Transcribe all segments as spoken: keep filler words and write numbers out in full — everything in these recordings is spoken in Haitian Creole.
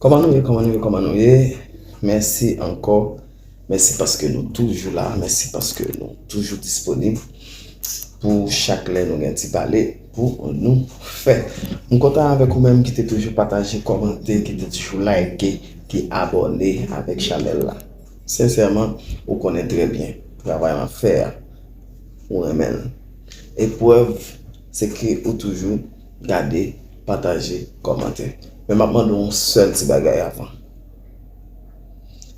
Kòman nou ye? Kòman nou ye? Kòman nou ye? Mèsi ankò. Mèsi paske nou toujou la. Mèsi paske nou toujou disponib pou chak lè nou gen ti pale pou nou fè. M kontan avèk ou menm ki te toujou pataje, kòmante, ki te toujou like, ki abòne avèk chanèl la. Sensèman, ou konnen trè byen travay m ap fè a, ou renmen l. E prèv, se ke ou toujou gade, pataje, kòmante. Men m ap mande w yon sèl ti bagay avan.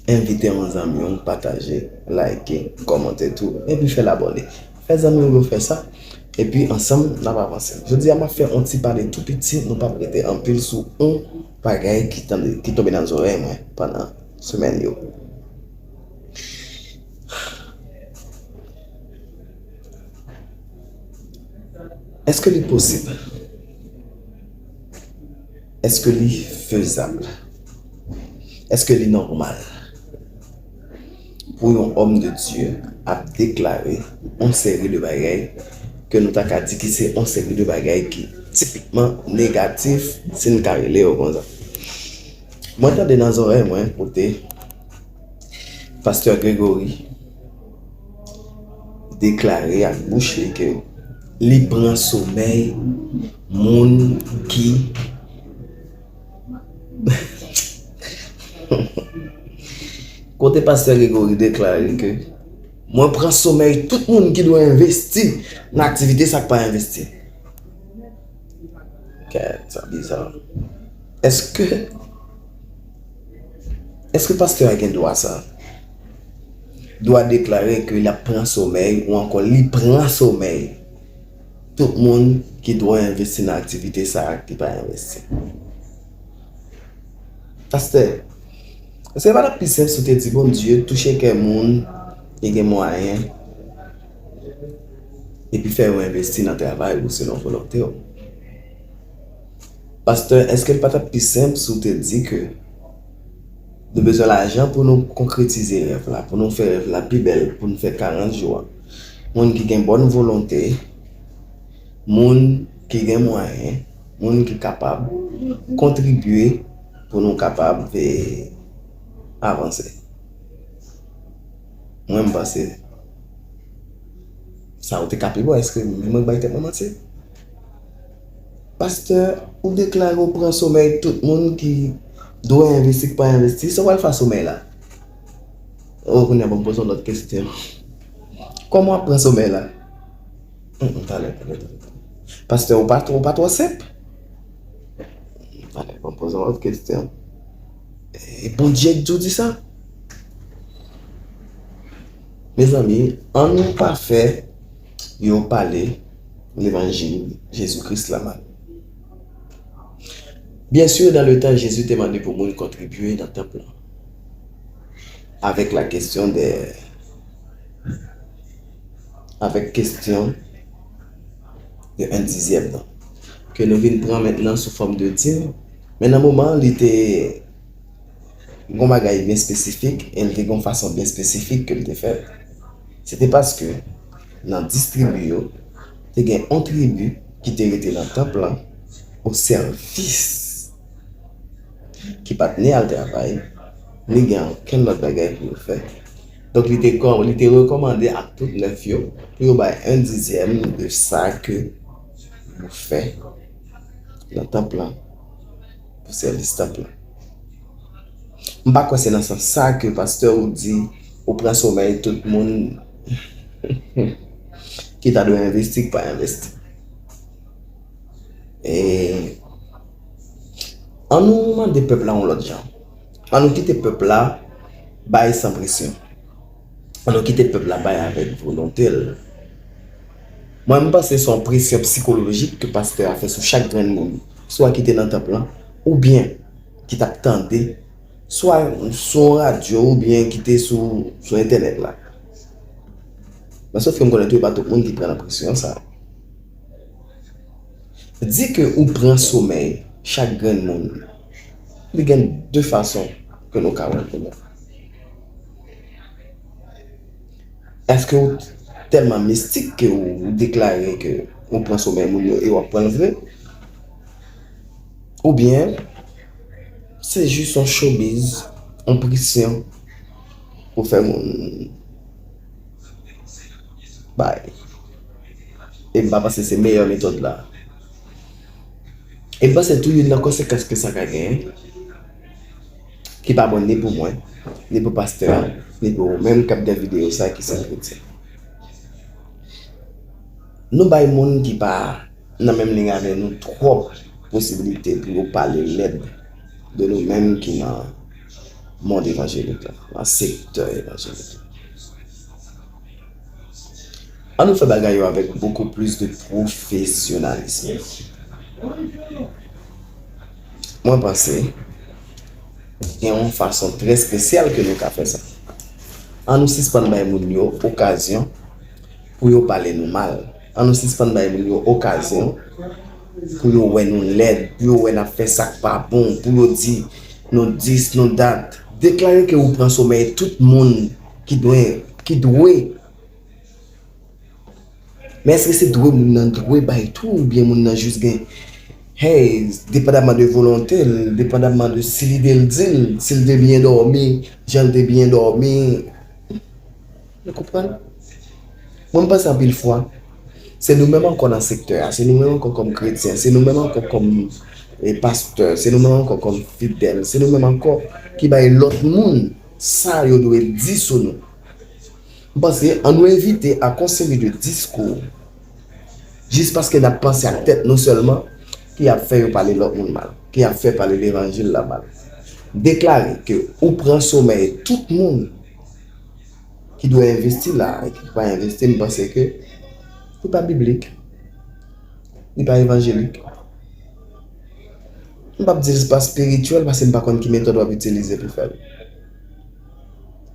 Envite yon zanmi w, pataje, like, kòmante tou, epi fè l abòne. Fè zanmi w yo fè sa, epi ansanm, n ap avanse. Jodi a, m ap fè yon ti pale tou piti, nou p ap rete anpil sou yon bagay ki tande, ki tonbe nan zòrèy mwen pandan semèn yo. Èske li posib? Èske li fezab? Èske li nòmal pou yon òm de Dye ap deklare yon seri de bagay ke nou ta ka di ki se yon seri de bagay ki tipikman negatif, si n ka rele yo konsa? Mwen tande nan zòrèy mwen kote Pastè Gregory deklare ak bouch li ke li pran somèy moun ki kote Pastè Gregory deklare ke mwen pran somèy tout moun ki dwe envesti nan aktivite sa k pa envesti. Kèt, sa biza. Èske, èske pastè a gen dwa sa? Dwa deklare ke l ap pran somèy ou ankò li pran somèy tout moun ki dwe envesti nan aktivite sa a ki pa envesti? Pastè, èske pa t ap pi senp si w te di Bondye touche kè moun ki gen mwayen epi fè yo envesti nan travay ou selon volonte w? Pastè, èske l pa t ap pi senp si w te di ke nou bezwen lajan pou nou konkretize rèv la, pou nou fè rèv la pi bèl, pou nou fè karant jou a? Moun ki gen bòn volonte, moun ki gen mwayen, moun ki kapab kontribye pou nou kapab, e, avanse. Mwen, m panse sa ou te ka pi bon, èske mwen bay tèt mwen manti? Pastè, ou deklare ou pran somèy tout moun ki dwe envesti, ki pa envesti. Sa w al fè somèy la? O, kounye a, ban m poze yon lòt kesyon. Kòman w ap pran somèy la? Hum, hum, talè, talè, talè, talè. Pastè, ou pa, ou pa twò senp? Talè, ban m poze yon lòt kesyon. E Bondye k di w di sa? Mezanmi, ann nou pa fè yo pale levanjil Jezi Kris la mal. Byen si, dans le temps, Jezi te mande pou moun kontribye nan tanp lan. Avec la question de, avec question de un dixième nan, ke nou vin pran mentnan sou fòm de dim. Men nan moman, li te gon bagay byen espesifik, e l te gon fason byen espesifik ke l te fè l. Se te paske nan dis tribi yo, te gen yon tribi ki te rete nan tanp lan o sèvis, ki pa t ni al travay, ni gen okenn lòt bagay pou yo fè. Donk, li te, kò- li te rekòmande ak tout nèf yo pou yo bay yon dizyèm de sa ke yo fè nan tanp lan, pou sèvis tanp lan. M pa kwè se nan sans sa ke pastè ou di ou pran somèy tout moun ki ta dwe envesti, ki pa envesti. E ann nou mande pèp la yon lòt jan. Ann nou kite pèp la bay san presyon. Ann nou kite pèp la bay avèk volonte l. Mwen, m panse se yon presyon sikolojik ke pastè a fè sou chak grenn moun, swa ki te nan tanp lan, oubyen ki t ap tande, swa sou yon radyo, oubyen ki te sou, sou entènèt la. Men sòf ke m konnen tou, e pa tout moun ki pran nan presyon sa. Di ke ou pran somèy chak grenn moun, li gen de fason ke nou ka wè l pou nou. Èske ou tèlman mistik ke ou deklare ke ou pran somèy moun yo e w ap pran l vre? Oubyen, Se jis yon showbiz, yon presyon pou fè moun bay. E m pa panse se meyè metòd la. E m panse tou youn nan konsekans ke sa ka genyen, ki pa bon ni pou mwen, ni pou pastè a, ni pou ou menm k ap gade videyo sa ki se kretyen. Nou bay moun ki pa nan menm liy avè nou twòp posiblite pou yo pale lèd de nou menm ki nan mond evanjelik la, nan sektè evanjelik la. An nou fè bagay yo avèk beaucoup plus de professionnalisme. Mwen panse gen yon fason trè espesyal ke nou ka fè sa. An nou sispann bay moun yo okazyon pou yo pale nou mal. An nou sispann bay moun yo okazyon pou yo wè nou lèd, pou yo wè n ap fè sa k pa bon, pou yo di nou dis, nou dat. Deklare ke ou pran somèy tout moun ki dwe, ki dwe. Men èske se dwe moun nan dwe bay tou, oubyen moun nan jis gen, hey, depandamman de volonte l, depandamman de si li te l di l, si l te byen dòmi, jan l te byen dòmi. Nou konprann? Mwen, m panse anpil fwa, se nou menm ankò nan sektè a, se nou menm ankò kòm kretyen, se nou menm ankò kòm, e, pastè, se nou menm ankò kòm fidèl, se nou menm ankò ki bay lòt moun sa yo dwe di sou nou. M panse, an nou evite ak yon seri de diskou, jis paske n ap panse ak tèt nou sèlman, ki ap fè yo pale lòt moun mal, ki ap fè pale levanjil la mal. Deklare ke ou pran somèy tout moun ki dwe envesti la e ki pa envesti, m panse ke li pa biblik, li pa evanjelik. M p ap di l pa espirityèl paske m pa konn ki metòd w ap itilize pou fè l.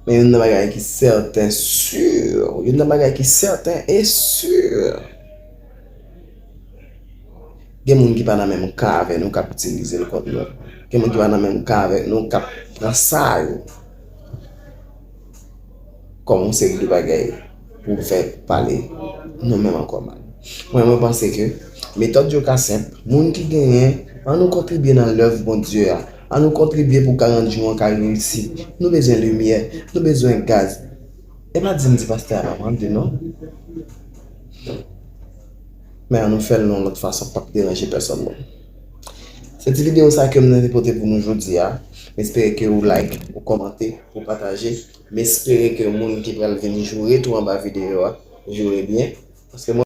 Men youn nan bagay ki sèten, si, youn nan bagay ki sèten e si, gen moun ki pa nan menm kan avè nou k ap itilize l kont nou. Gen moun ki pa nan menm kan avèk nou k ap pran sa yo kòm yon seri de bagay pou fè pale nou menm ankò mal. Mwen, mwen panse ke metòd yo ka senp. Moun ki genyen, an nou kontribye nan lèv Bondye a. An nou kontribye pou karant jou an ka reyisi. Nou bezwen limyè, nou bezwen gaz. E pa di m di pastè a pa mande non. Men an nou fè l nan yon lòt fason k p ap deranje pèsonn moun. Se ti videyo sa ke m te pote pou nou jodi a. M espere ke ou like, ou kòmante, ou pataje. M espere ke moun ki pral vin joure tou anba videyo a, joure byen. Paske mwen